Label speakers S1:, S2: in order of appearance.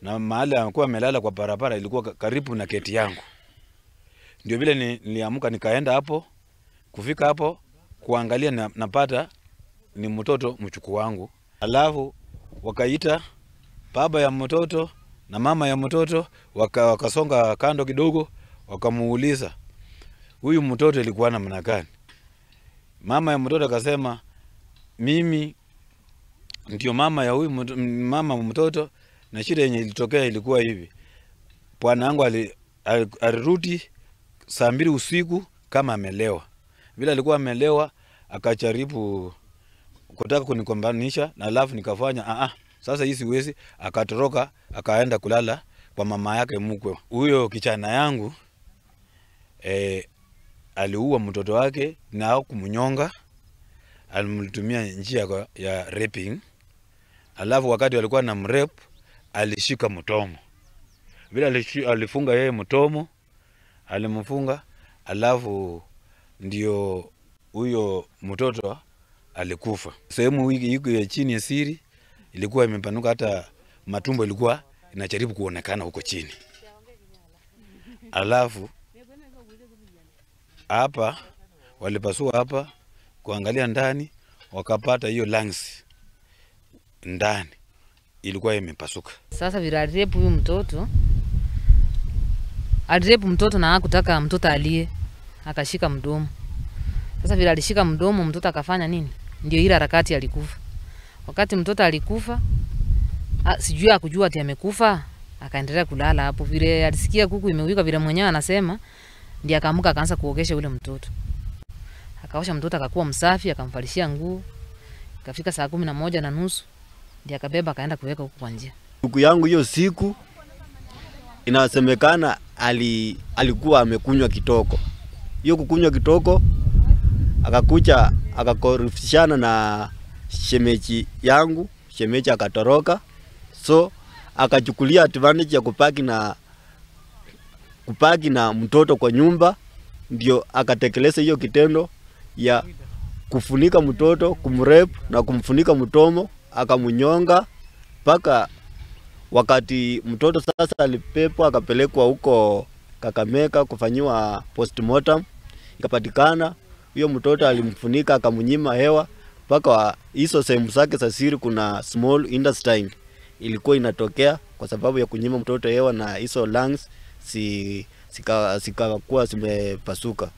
S1: Na mahali alikuwa amelala kwa barabara ilikuwa karibu na geti yangu. Ndio vile niliamka nikaenda hapo, kufika hapo kuangalia napata ni mtoto mchukuu wangu. Alafu wakaita baba ya mtoto na mama ya mtoto, wakasonga kando kidogo, wakamuuliza huyu mtoto ilikuwa namna gani. Mama ya mtoto akasema mimi ndio mama ya huyu mama mtoto, na shida yenye ilitokea ilikuwa hivi. Bwana wangu alirudi saa 2 usiku kama amelewa. Vile alikuwa amelewa akajaribu kutaka kunikombanisha, na alafu nikafanya sasa hii siwezi, akatoroka akaenda kulala kwa mama yake mkwe. Huyo kijana yangu aliua mtoto wake na kumnyonga, alimtumia njia ya raping. Alafu wakati alikuwa na mrape alishika mtomo. Vile alifunga yeye mtomo, alimfunga, alafu ndio huyo mtoto alikufa. Sehemu hii ya chini ya siri ilikuwa imepanuka, hata matumbo ilikuwa inajaribu kuonekana huko chini. Alafu hapa walipasua hapa kuangalia ndani, wakapata hiyo lungs ndani ilikuwa imepasuka.
S2: Sasa vile alirepu huyu mtoto, alirepu mtoto na hakutaka mtoto alie, akashika mdomo. Sasa vile alishika mdomo mtoto akafanya nini? Ndio ile harakati alikufa. Wakati mtoto alikufa, sijui akujua ati amekufa, akaendelea kulala hapo. Vile alisikia kuku imewika vile mwenyewe anasema, ndiye akaamka akaanza kuogesha yule mtoto. Akaosha mtoto akakuwa msafi, akamvalishia nguo. Ikafika saa 11:30 ndiye akabeba akaenda kuweka huko kwa njia.
S3: Ndugu yangu hiyo siku inasemekana alikuwa amekunywa kitoko. Hiyo kukunywa kitoko akakuja akakorofishana na shemeji yangu, shemeji akatoroka. So akachukulia advantage ya kupaki na mtoto kwa nyumba, ndio akatekeleza hiyo kitendo ya kufunika mtoto, kumrape na kumfunika mtomo, akamunyonga mpaka wakati mtoto sasa alipepwa akapelekwa huko Kakamega kufanyiwa postmortem. Ikapatikana huyo mtoto alimfunika akamnyima hewa mpaka hizo sehemu zake za siri, kuna small intestine ilikuwa inatokea kwa sababu ya kunyima mtoto hewa, na hizo lungs zikakuwa zimepasuka.